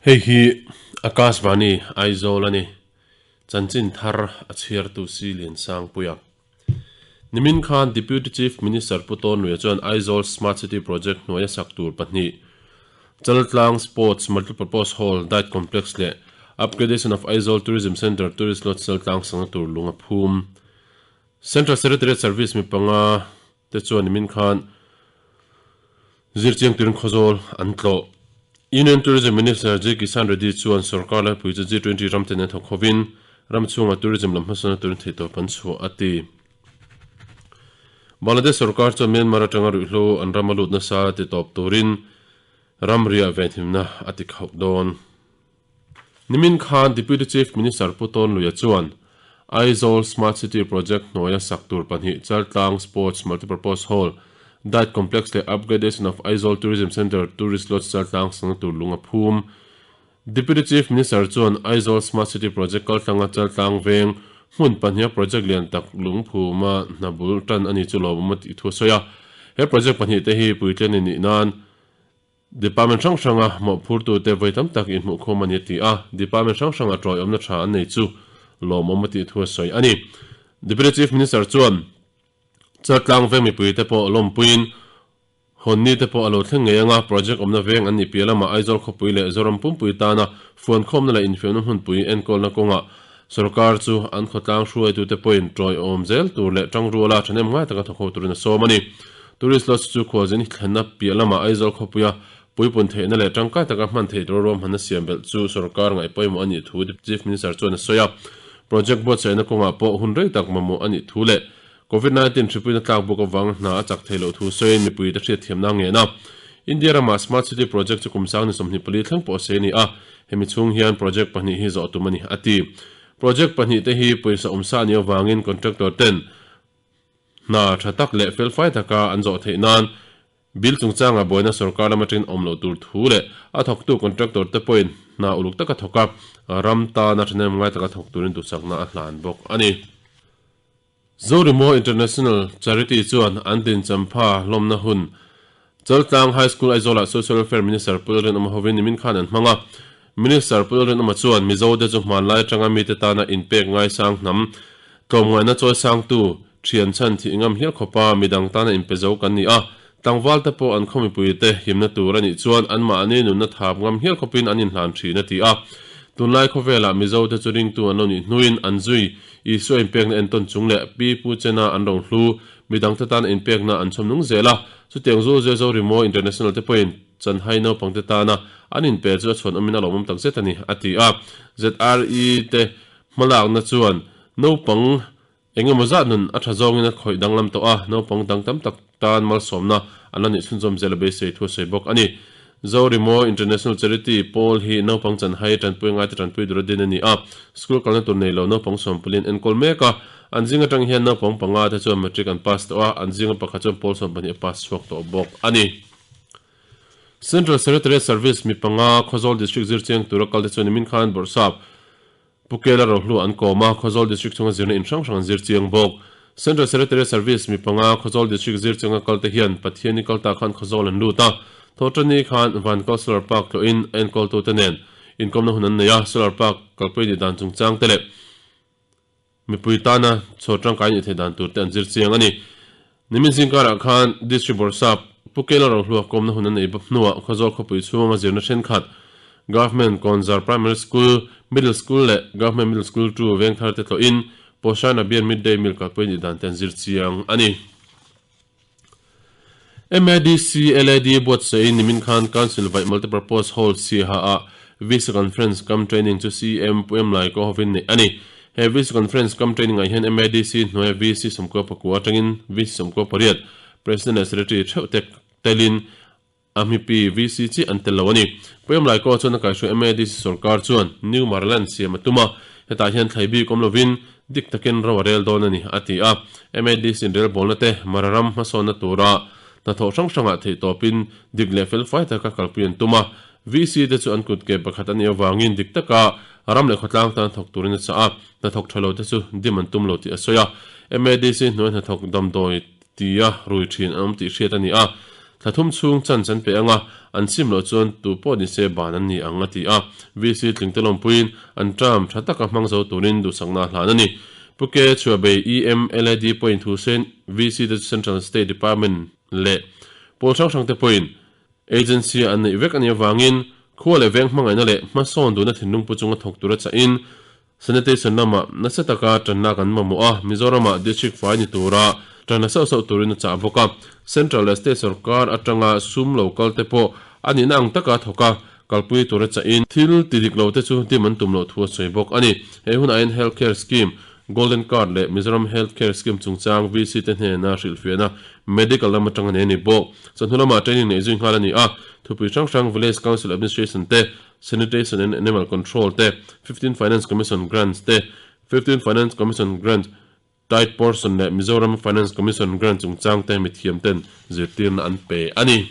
Hei hi Akashvani Aizawl a ni. Chanchin thar a chhiartu Si Liansangpuia. Nimin khan Deputy Chief Minister Pu Tawnluia chuan Aizawl Smart City Project hnuaia sak tur pahnih, Chaltlang Sports Multipurpose Hall, Diet Complex leh Upgradation of Aizawl Tourism Centre Tourist Lodge Chaltlang sakna tur lung a phum. Central Secretariat Service mi panga te chuan nimin khan zirchiang turin Khawzawl an tlawh. Union Tourism Minister G Kisan Reddy chuan sorkar laipui chu G20 ram ten an thawk hovin ram chhunga tourism lam hmasawnna turin theihtawp an chhuah a ti. Bangladesh sorkar chuan Myanmar atanga ruihhlo an ram a lut nasa ti tawp turin ramriah venhimna a ti khauh dawn. Nimin khan Deputy Chief Minister Pu Tawnluia chuan Aizawl Smart City Project hnuaia sak tur pahnih Chaltlang Sports Multipurpose Hall, Diet Complex leh Upgradation of Aizawl Tourism Centre Tourist Lodge Chaltlang sakna tur lung a phum. Deputy Chief Minister chuan Aizawl Smart City Project kaltlanga Chaltlang veng hmun pahniha project lian tak lung phuma hna bul tan a ni chu lawmawm a tih thu a sawi a. He project pahnih te hi puitlian in nih nan Department hrang hranga mawhphurtute vawi tam tak inhmuhkhawm a ni a ti a, Department hrang hranga tawiawmna tha an nei chu lawmawm a tih thu a sawi a ni. Deputy Chief Minister chuan Chaltlang veng mipuite pawh lawmpuiin hawnni te pawh a lo thleng ngei anga project awmna veng an nih piah lamah Aizawl khawpui leh Zoram pumpui tana fuankhawmna leh infiamna hmunpui enkawlna kawngah sorkar chu an khawtlang hruaitute pawhin tawiawm zel tur leh tangruala thahnem ngai taka thawk ho turin a sawm a ni. Tourist Lodge chu khualzin thlenna piah lamah Aizawl khawpuia puipun theihna leh tangkai taka hman theih tur ruahmanna siam belh chu sorkar ngaih pawimawh a nih thu Chief Minister chuan a sawi a. Project buatsaihna kawngah pawh hun rei tak mamawh a nih thu leh Covid 19 hripuina tlak bawk avanga hna a chak theih loh thu sawiin mipuite hriatthiamna a ngen a. India rama Smart City Project chu kum sang ni 24 thleng pawh a sei a ni a, hemi chhung hian project pahnih hi zawh tum a ni, a ti. Project pahnih te hi pawisa awmsa a nih avangin contractor ten hna tha tak leh felfai taka an zawh theih nan bill chungchanga buaina sorkar lama tangin awm loh tur thu leh a thawktu contractor te pawhin hna uluk taka thawk a, ram tana thahnem ngai taka thawk turin duhsakna a hlan bawk a ni. Zorimo International Charity chuan an dinchampha hlawmna hun Chaltlang High School Aizawlah Social Welfare Minister Pu Lalrinawma hovin nimin khan an hmang a. Minister Pu Lalrinawma chuan Mizote chu hmanlai atanga mite tana inpek ngaisang hnam tlawmngaihna chawisangtu thian chhan thih ngam hial khawpa midang tana inpe zo kan ni a. Tlangvalte pawh an khaw mipuite himna tur a nih chuan anmahni nunna thap ngam hial khawpin an inhlan thin a ti a. Tunlai khawvelah Mizote chu ringtu an lo nih hnuin an zui Isua inpekna entawn chung leh Pi Pu Chena an rohlu Midangte tan inpekna an chhawm nung zel a, chutiang zu zia zo rimawi international te pawhin Chanhai naupangte tana an inpe chu a chhuan awmin a lawmawm tak zet a ni, a ti a. ZRE te hmalakna chuan naupang eng emaw zat nun a tha zawngin a khawih danglam tawh a, naupang dang tam tak tan malsawmna an la nih chhunzawm zel a beisei thu a sawi bawk a ni. Zorimo International Charity pawl hi naupang chanhai tanpui ngaite tanpui dura din a ni a, school kalna tur nei lo naupang sawmpalian enkawl mek a, an zing atang hian naupang panga te chuan matric an pass tawh a, an zinga pakhat chuan pawl 12 a pass chhuak tawh bawk a ni. Central Secretariat Service mi panga Khawzawl District zirchiang tura kalte chuan nimin khan Bawrhsap Pu Kela Rohlu an kawm a, Khawzawl District chhunga zirna in hrang hrang an zirchiang bawk. Central Secretariat Service mi panga Khawzawl District zirchianga kalte hian Pathiani kal ta khan Khawzawl an lut a, Thawhṭani khan Vankal Solar Park tlawhin a enkawltute nen inkawmna hun an nei a, Solar Park kalpui nih dan chungchang te leh mipui tana chhawr tangkai nih theih dan tur te an zirchiang a ni. Nimin zingkarah khan District Bawrhsap Pu Kela Rohlua kawmna hun an nei bawk hnuah Khawzawl khawpui chhunga zirna thenkhat Government Kawnzar Primary School, Middle School leh Government Middle School 2 vengthar te tlawhin Poshan Abhiyan Mid Day Meal kalpui nih dan te an zirchiang a ni. MADC LAD buatsaih nimin khan Council Vaih Multipurpose Hall Siaha ah VC Conference cum Training chu CM Pu Em Lai Ko hovin neih a ni. He VC Conference cum Training ah hian MADC hnuaia VC 19 atangin VC 18 President leh Secretary theuh te telin a hmipi VC chiah an tel lo a ni. Pu Em Lai Ko chuan a kaihhruai MADC sorkar chuan New Maraland siam a tum a, hetah hian thlai bik awm lovin dik takin ro a rel dawn a ni, a ti a. MADC inrelbawlna te Mararam hmasawnna tura hnathawh hrang hrangah theihtawpin dik leh felfai taka kalpui an tum a. VC te chu an kut ke pakhat a nih avangin dik taka ram leh khawtlang tan thawk turin a chah a, hnathawk tha lo te chu dim an tum lo tih a sawi a. MADC hnuai hnathawk damdawi tia rui thin an awm tih hriat a ni a. Thla thum chhung chance an pe ang a, an sim loh chuan tu pawh ni se ban an ni ang, a ti a. VC tlingte lawmpuiin an term tha taka hmang zo turin duhsakna a hlan a ni. Pu K. Chhuahbei, EMLAD pawhin thu sen VC te chu Central State Department leh pawl hrang hrangte pawhin Agency an neih vek a nih avangin khua leh veng hmangaihna leh hmasawn duhna thinlung pu chunga thawk tura chahin Sanitation lamah nasa taka tanna kan mamawh a, Mizoramah District fai ni tura tanna sauh sauh turin a chah bawk a. Central leh State sorkar atanga sum lo kal te pawh a nihna ang taka thawk a, kalpui tura chahin thil ti dik lo te chu dim an tum loh thu a sawi bawk a ni. He hunah hian Health Care Scheme, Golden Card leh Mizoram Health Care Scheme chungchang VC te hnena hrilhfiahna Medical lam atanga nei a ni bawk. Chawhnu lamah training neih zui nghal a ni a, thupui hrang hrang Village Council Administration te, Sanitation and Animal Control te, Fifteenth Finance Commission Grants te, Fifteenth Finance Commission Grant Tied Portion leh Mizoram Finance Commission Grant chungchang te mithiam ten zirtirna an pe a ni.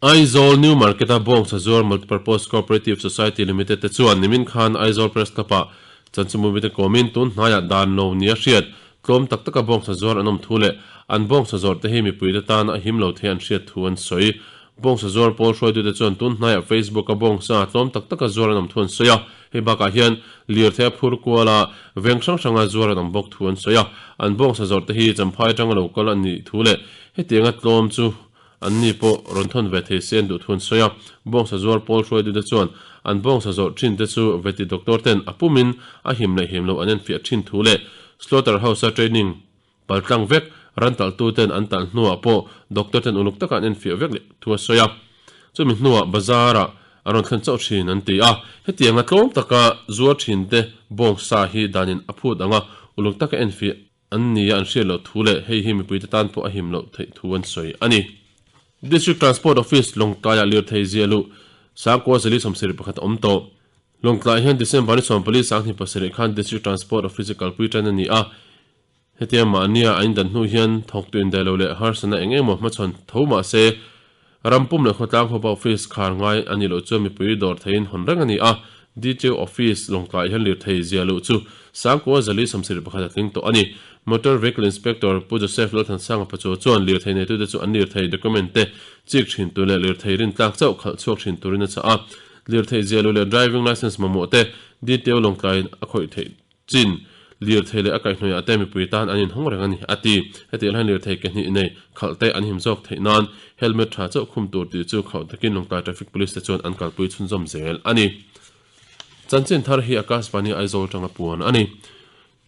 Aizawl New Market-a Bawngsa Zuar Multipurpose Cooperative Society Limited te chuan nimin khan Aizawl Press Club-ah chanchinbu mite kawmin tun hnaiah dan lo nia hriat tlawm tak taka bawngsa zuar an awm thu leh an bawngsa zawrhte hi mipuite tan a him lo thei an hriat thu an sawi. Bawngsa zuar pawl hruaitute chuan tun hnaiah Facebook-a bawngsa tlawm tak taka zuar an awm thu an sawi a, hei bakah hian lirthei a phur kuala veng hrang hranga zuar an awm bawk thu an sawi a, an bawngsa zawrhte hi Champhai atanga lo kal a nih thu leh hetianga tlawm chu an ni pawh rawn thawn ve thei se an duh thu an sawi a. Bawngsa zuar pawl hruaitute chuan an bawngsa zawrh thin te chu veti doctor ten a pumin a him leh him loh an enfiah thin thu leh slaughter house-a training Paltlang vek, ran talhtuten an talh hnuah pawh doctor ten uluk taka an enfiah vek leh thu a sawi a. Chumi hnuah bazar-ah a rawn thlen chauh thin an ti a. Hetianga tlawm taka zuar thinte bawng sa hi danin a phut ang a, uluk taka enfiah an nia an hriat loh thu leh hei hi mipuite tan pawh a him loh theih thu an sawi a ni. District Transport Office Lawngtlaiah lirthei ziah luh Sangkua Zali 71 a awm tawh. Lawngtlaiah hian December ni 14 27 khan District Transport Office kalpui tan a ni a. Hetia mahnia a indan hnu hian thawktu indaih lo leh harsatna eng emaw hmachhawn tho mah se, ram pum leh khawtlang huapa office khar ngai a nih loh chuan mipui dawr theiin hawn reng a ni a. DTO office Lawngtlaiah hian lirthei zia luh chu Sangkua Zali 71 a tling tawh a ni. Motor Vehicle Inspector Pu Joseph Lalthansanga Pachuau chuan lirthei neitute chu an lirthei document te chik thin tur leh lirthei rintlak chauh khalh chhuak thin turin a chah a. Lirthei zia luh leh driving licence mamawh te DTO Lawngtlaiin a khawih theih Chin, lirthei leh a kaihhnawihah te mipui tan an inhawng reng a ni, a ti. Hetiang hian lirthei ke hnih nei khalh te an him zawk theih nan helmet tha chauh khum tur tih chu khauh takin Lawngtlai Traffic Police te chuan an kalpui chhunzawm zel a ni. Chanchin thar hi Akashvani Aizawl atanga puan a ni.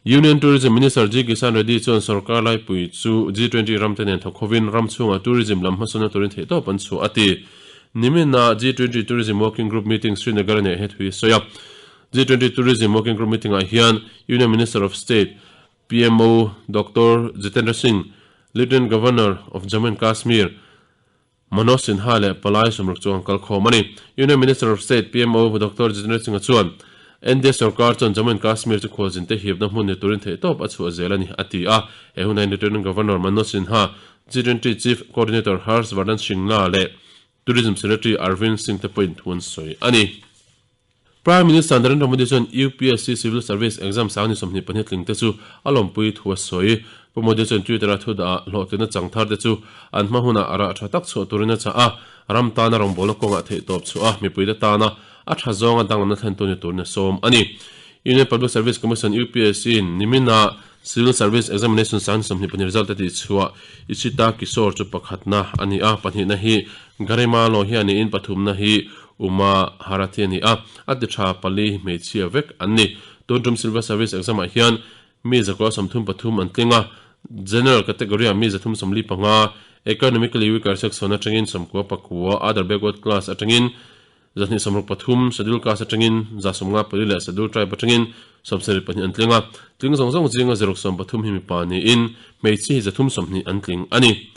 Union Tourism Minister G Kisan Reddy chuan sorkar laipui chu G20 ramte nen thawk hovin ram chhungah tourism lam hmasawnna turin theihtawp an chhuah a ti. Nimina G20 Tourism Working Group meeting Srinagar-a neih he thu hi a sawi a. G20 Tourism Working Group meeting ah hian Union Minister of State, PMO, Doctor Jitendra Singh, Lieutenant Governor of Jammu and Kashmir, Manoj Sinha leh palai sawmruk chu an kal khawm a ni. Union Minister of State, PMO, Doctor Jitendra Singh-a chuan India sorkar chuan Jammu and Kashmir chu khualzinte hipna hmun ni turin theihtawp a chhuah zel a ni, a ti a. He hunah hian Lieutenant Governor Manoj Sinha, G20 Chief Coordinator Harsh Vardhan Shringla leh Tourism Secretary Arvind Singh te pawhin thu an sawi a ni. Prime Minister Narendra Modi chuan UPSC Civil Service Exam sang ni 22 tling te chu a lawmpui thu a sawi. Pu Modi chuan Twitter-a thu dah hlawhtlinna chang thar te chu an hma hunah a rah tha tak chhuah turin a chah a, ram tana rawngbawlna kawngah theihtawp chhuah a, mipuite tana a tha zawnga danglamna thlentu ni turin a sawm a ni. Union Public Service Commission, UPSC, in nimina Civil Service Examination sang ni 22 result a tihchhuah Ishita Kishore chu pakhatna a ni a, pahnihna hi Garima Lohia niin pathumna hi Uma Harathi a ni a, a ti tha pali hmeichhia vek an ni. Tun tum Civil Service Exam ah hian mi zakua 33 an tling a, General category ah mi 345, Economically Weaker Section atangin 99, Other Backward Class atangin 263, Scheduled Caste atangin 154 leh Scheduled Tribe atangin 74 an tling a. Tling zawng zawng zinga 0 hi mipa niin hmeichhia hi 320 an tling a ni.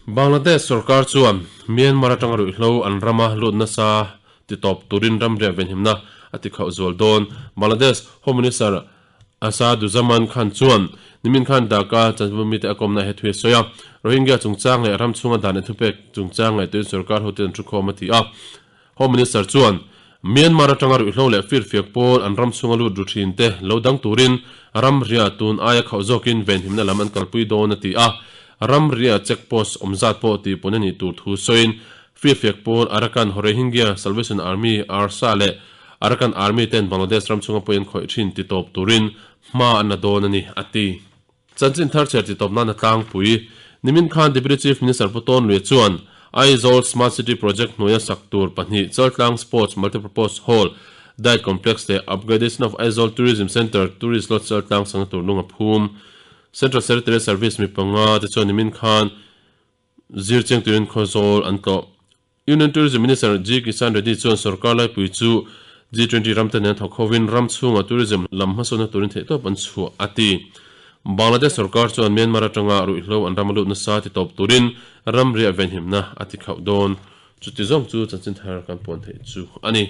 Bangladesh sorkar chuan Myanmar atanga ruihhlo an rama lut nasa titawp turin ramriah venhimna a tikhauh zual dawn. Bangladesh Home Minister Asaduzzaman Khan chuan nimin khan Dhaka chanchimawmite a kawmna he thu a sawi a. Rohingya chungchang leh ram chhunga dan leh thupek chungchang ngaihtuahin sorkar hotute an thukhawm a ti a. Home Minister chuan Myanmar atanga ruihhlo leh firfiak pawl an ram chhunga lut ru thin te lo dang turin ramria tun aia khauh zawkin venhimna lam an kalpui dawn a ti a. Ramria check post awm zat pawh tihpun a nih tur thu sawiin Firfiak pawl Arakan Rohingya Salvation Army, ARSA, leh Arakan Army ten Bangladesh ram chhunga pawh an khawih thin ti tawp turin hma an la dawn a ni, a ti. Chanchin thar chhiar ti tawp nana tlangpui nimin khan Deputy Chief Minister Pu Tawn Luia chuan Aizawl Smart City Project hnuaia sak tur pahnih Chaltlang Sports Multipurpose Hall, Diet Complex leh Upgradation of Aizawl Tourism Centre, Tourist Lodge Chaltlang sakna tur lung a phum. Central Secretariat Service mi panga te chuan nimin khan zir chiang turin Khawzawl an tlawh. Union Tourism Minister G Kisan Reddy chuan sorkar laipui chu G20 ram te nen thawk hovin ram chhunga tourism lam hmasawnna turin theihtawp an chhuah a ti. Bangladesh sorkar chuan Myanmar atanga ruihhlo an ram a lut nasa ti tawp turin ramriah venhimna a ti khauh dawn. Chuti zawng chu chanchin thar kan puan theih chu a ni.